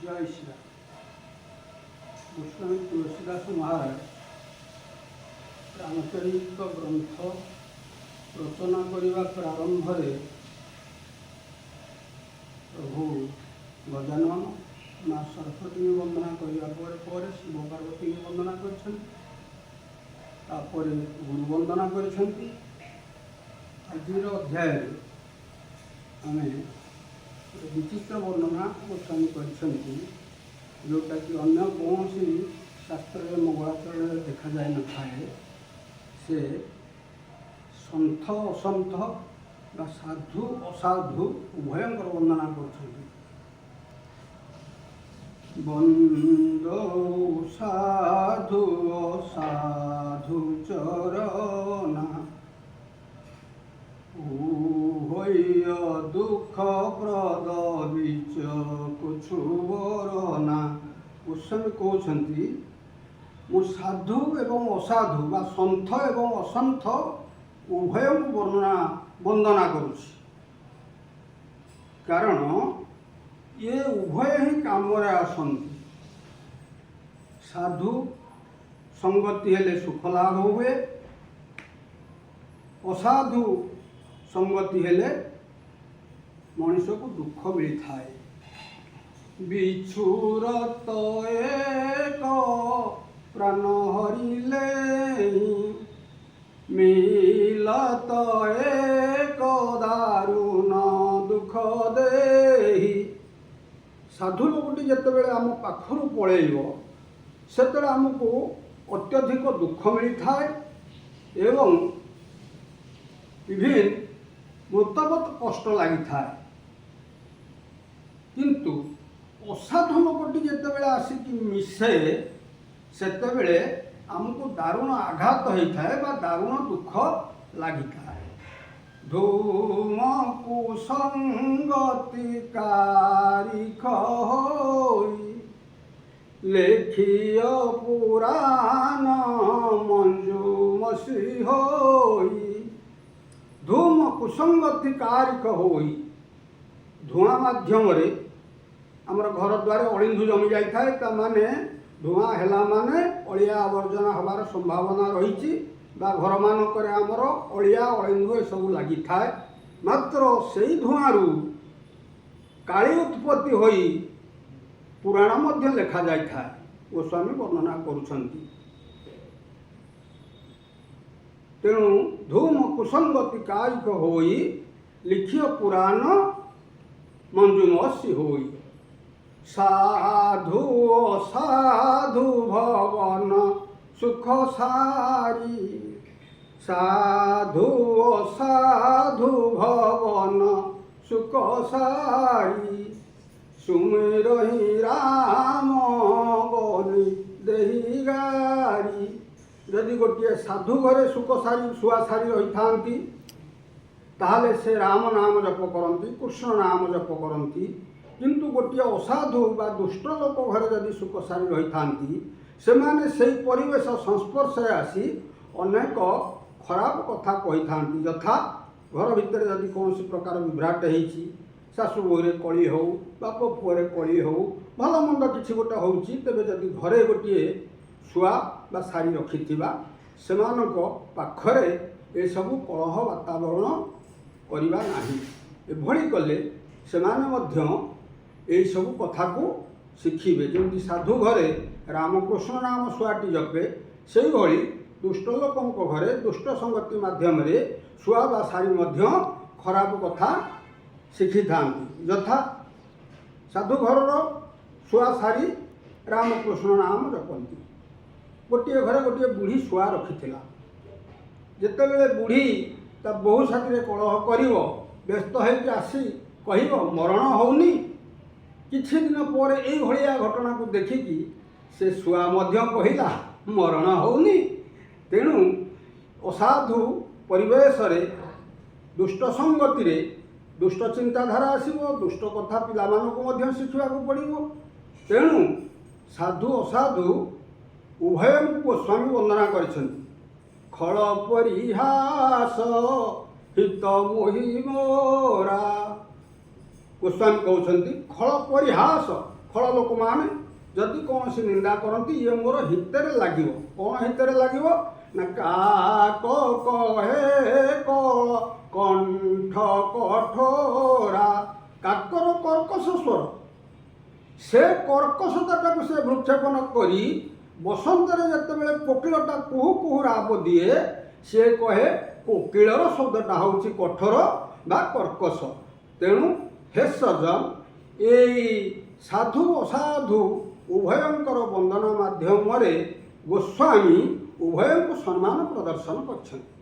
ଜୟ ଶ୍ରୀରାମ। ଗୋସ୍ୱାମୀ ତୁଳସୀଦାସ ମହାରାଜ ରାମଚରିତ ଗ୍ରନ୍ଥ ରଚନା କରିବା ପ୍ରାରମ୍ଭରେ ପ୍ରଭୁ ଗଜାନନ, ମା ସରସ୍ୱତୀଙ୍କୁ ବନ୍ଦନା କରିବା ପରେ ପରେ ଶିବ ପାର୍ବତୀଙ୍କୁ ବନ୍ଦନା କରିଛନ୍ତି। ତାପରେ ଗୁରୁ ବନ୍ଦନା କରିଛନ୍ତି। ଆଜିର ଅଧ୍ୟାୟରେ ଆମେ ଗୋଟେ ବିଚିତ୍ର ବର୍ଣ୍ଣନା ଗୋସ୍ୱାମୀ କରିଛନ୍ତି, ଯେଉଁଟାକି ଅନ୍ୟ କୌଣସି ଶାସ୍ତ୍ରରେ ମଙ୍ଗଳାଚରଣରେ ଦେଖାଯାଇନଥାଏ। ସେ ସନ୍ଥ ଅସନ୍ଥ ବା ସାଧୁ ଅସାଧୁ ଉଭୟଙ୍କର ବନ୍ଦନା କରୁଛନ୍ତି। ବନ୍ଦଉଁ ସାଧୁ ଅସାଧୁ ଚରନା, ଉଭୟ ଦୁଃଖ ପ୍ରଦ ବିଚକୁ ଛୁବରନା। ଗୋସ୍ୱାମୀ କହୁଛନ୍ତି, ମୁଁ ସାଧୁ ଏବଂ ଅସାଧୁ ବା ସନ୍ଥ ଏବଂ ଅସନ୍ଥ ଉଭୟଙ୍କୁ ବର୍ଣ୍ଣନା ବନ୍ଦନା କରୁଛି, କାରଣ ଏ ଉଭୟ ହିଁ କାମରେ ଆସନ୍ତି। ସାଧୁ ସଙ୍ଗତି ହେଲେ ସୁଖ ଲାଭ ହୁଏ, ଅସାଧୁ ସଙ୍ଗତି ହେଲେ ମଣିଷକୁ ଦୁଃଖ ମିଳିଥାଏ। ବିଛୁର ତ ଏକ ପ୍ରାଣ ହରିଲେ, ମିଲତ ଏକ ଦାରୁଣ ଦୁଃଖ ଦେହି। ସାଧୁ ଲୋକଟି ଯେତେବେଳେ ଆମ ପାଖରୁ ପଳେଇବ, ସେତେବେଳେ ଆମକୁ ଅତ୍ୟଧିକ ଦୁଃଖ ମିଳିଥାଏ ଏବଂ ଇଭିନ୍ ମୃତବତ କଷ୍ଟ ଲାଗିଥାଏ। କିନ୍ତୁ ଅସାଧୁ ଲୋକଟି ଯେତେବେଳେ ଆସିକି ମିଶେ, ସେତେବେଳେ ଆମକୁ ଦାରୁଣ ଆଘାତ ହେଇଥାଏ ବା ଦାରୁଣ ଦୁଃଖ ଲାଗିଥାଏ। ଧୂମ କୁସଙ୍ଗତି କାରିଖ ହୋଇ, ଲେଖିଅ ପୁରାଣ ମଞ୍ଜୁମସି ହୋଇ। ଧୂମ କୁସଙ୍ଗତି କାରିଖ ହୋଇ, ଧୂଆଁ ମାଧ୍ୟମରେ ଆମର ଘର ଦ୍ୱାରେ ଅଳିନ୍ଧୁ ଜମି ଯାଇଥାଏ। ତାମାନେ ଧୂଆଁ ହେଲା ମାନେ ଅଳିଆ ଆବର୍ଜନା ହେବାର ସମ୍ଭାବନା ରହିଛି ବା ଘରମାନଙ୍କରେ ଆମର ଅଳିଆ ଅଳିନ୍ଧୁ ଏସବୁ ଲାଗିଥାଏ। ମାତ୍ର ସେଇ ଧୂଆଁରୁ କାଳି ଉତ୍ପତ୍ତି ହୋଇ ପୁରାଣ ମଧ୍ୟ ଲେଖାଯାଇଥାଏ, ଗୋସ୍ୱାମୀ ବର୍ଣ୍ଣନା କରୁଛନ୍ତି। ତେଣୁ ଧୂମ କୁସଙ୍ଗତି କାରିଖ ହୋଇ, ଲିଖିଅ ପୁରାଣ ମଞ୍ଜୁମସି ହୋଇ। ସାଧୁ ଅସାଧୁ ଭବନ ସୁଖ ସାରି, ସାଧୁ ଅସାଧୁ ଭବନ ସୁଖ ସାରି, ସୁମିରହି ରାମ ବୋଲି ଦେହି ଗାରି। ଯଦି ଗୋଟିଏ ସାଧୁ ଘରେ ସୁଖ ସାରି, ଶୁଆ ସାରି ରହିଥାନ୍ତି, ତାହେଲେ ସେ ରାମ ନାମ ଜପ କରନ୍ତି, କୃଷ୍ଣ ନାମ ଜପ କରନ୍ତି। କିନ୍ତୁ ଗୋଟିଏ ଅସାଧୁ ବା ଦୁଷ୍ଟ ଲୋକ ଘରେ ଯଦି ସୁଖ ସାରି ରହିଥାନ୍ତି, ସେମାନେ ସେଇ ପରିବେଶ ସଂସ୍ପର୍ଶରେ ଆସି ଅନେକ ଖରାପ କଥା କହିଥାନ୍ତି। ଯଥା ଘର ଭିତରେ ଯଦି କୌଣସି ପ୍ରକାର ବିଭ୍ରାଟ ହେଇଛି, ଶାଶୁ ବୋହୂରେ କଳି ହେଉ, ବାପ ପୁଅରେ କଳି ହେଉ, ଭଲ ମନ୍ଦ କିଛି ଗୋଟେ ହେଉଛି, ତେବେ ଯଦି ଘରେ ଗୋଟିଏ ଶୁଆ ବା ଶାରୀ ରଖିଥିବା, ସେମାନଙ୍କ ପାଖରେ ଏସବୁ କଳହ ବାତାବରଣ କରିବା ନାହିଁ। ଏଭଳି କଲେ ସେମାନେ ମଧ୍ୟ ଏଇସବୁ କଥାକୁ ଶିଖିବେ। ଯେମିତି ସାଧୁ ଘରେ ରାମକୃଷ୍ଣ ନାମ ଶୁଆଟି ଜପେ, ସେଇଭଳି ଦୁଷ୍ଟ ଲୋକଙ୍କ ଘରେ ଦୁଷ୍ଟ ସଙ୍ଗତି ମାଧ୍ୟମରେ ଶୁଆ ବା ଶାରୀ ମଧ୍ୟ ଖରାପ କଥା ଶିଖିଥାନ୍ତି। ଯଥା ସାଧୁ ଘରର ଶୁଆ ଶାରୀ ରାମକୃଷ୍ଣ ନାମ ଜପନ୍ତି। ଗୋଟିଏ ଘରେ ଗୋଟିଏ ବୁଢ଼ୀ ଶୁଆ ରଖିଥିଲା। ଯେତେବେଳେ ବୁଢ଼ୀ ତା ବୋହୂ ସାଥିରେ କଳହ କରିବ, ବ୍ୟସ୍ତ ହେଇକି ଆସି କହିବ, "ମରଣ ହେଉନି।" କିଛି ଦିନ ପରେ ଏଇଭଳିଆ ଘଟଣାକୁ ଦେଖିକି ସେ ଶୁଆ ମଧ୍ୟ କହିଲା, "ମରଣ ହେଉନି।" ତେଣୁ ଅସାଧୁ ପରିବେଶରେ ଦୁଷ୍ଟ ସଙ୍ଗତିରେ ଦୁଷ୍ଟ ଚିନ୍ତାଧାରା ଆସିବ, ଦୁଷ୍ଟ କଥା ପିଲାମାନଙ୍କୁ ମଧ୍ୟ ଶିଖିବାକୁ ପଡ଼ିବ। ତେଣୁ ସାଧୁ ଅସାଧୁ ଉଭୟଙ୍କୁ ଗୋସ୍ୱାମୀ ବନ୍ଦନା କରିଛନ୍ତି। ଖଳ ପରିହାସ ହିତ ମୋହି ମୋରା। ଗୋସ୍ୱାମୀ କହୁଛନ୍ତି, ଖଳ ପରିହାସ, ଖଳ ଲୋକମାନେ ଯଦି କୌଣସି ନିନ୍ଦା କରନ୍ତି, ଇଏ ମୋର ହିତରେ ଲାଗିବ। କ'ଣ ହିତରେ ଲାଗିବ ନା, କାକ କହେ କଳ କଣ୍ଠ କଠୋରା। କାକର କର୍କଶ ସ୍ୱର, ସେ କର୍କଶତାଟାକୁ ସେ ଭ୍ରୂକ୍ଷେପ ନ କରି ବସନ୍ତରେ ଯେତେବେଳେ କୋକିଳଟା କୁହୁ କୁହୁ ରାବ ଦିଏ, ସେ କହେ କୋକିଳର ଶବ୍ଦଟା ହେଉଛି କଠୋର ବା କର୍କଶ। ତେଣୁ ହେ ସଜ୍ଜନ, ଏଇ ସାଧୁ ଅସାଧୁ ଉଭୟଙ୍କର ବନ୍ଦନା ମାଧ୍ୟମରେ ଗୋସ୍ୱାମୀ ଉଭୟଙ୍କୁ ସମ୍ମାନ ପ୍ରଦର୍ଶନ କରିଛନ୍ତି।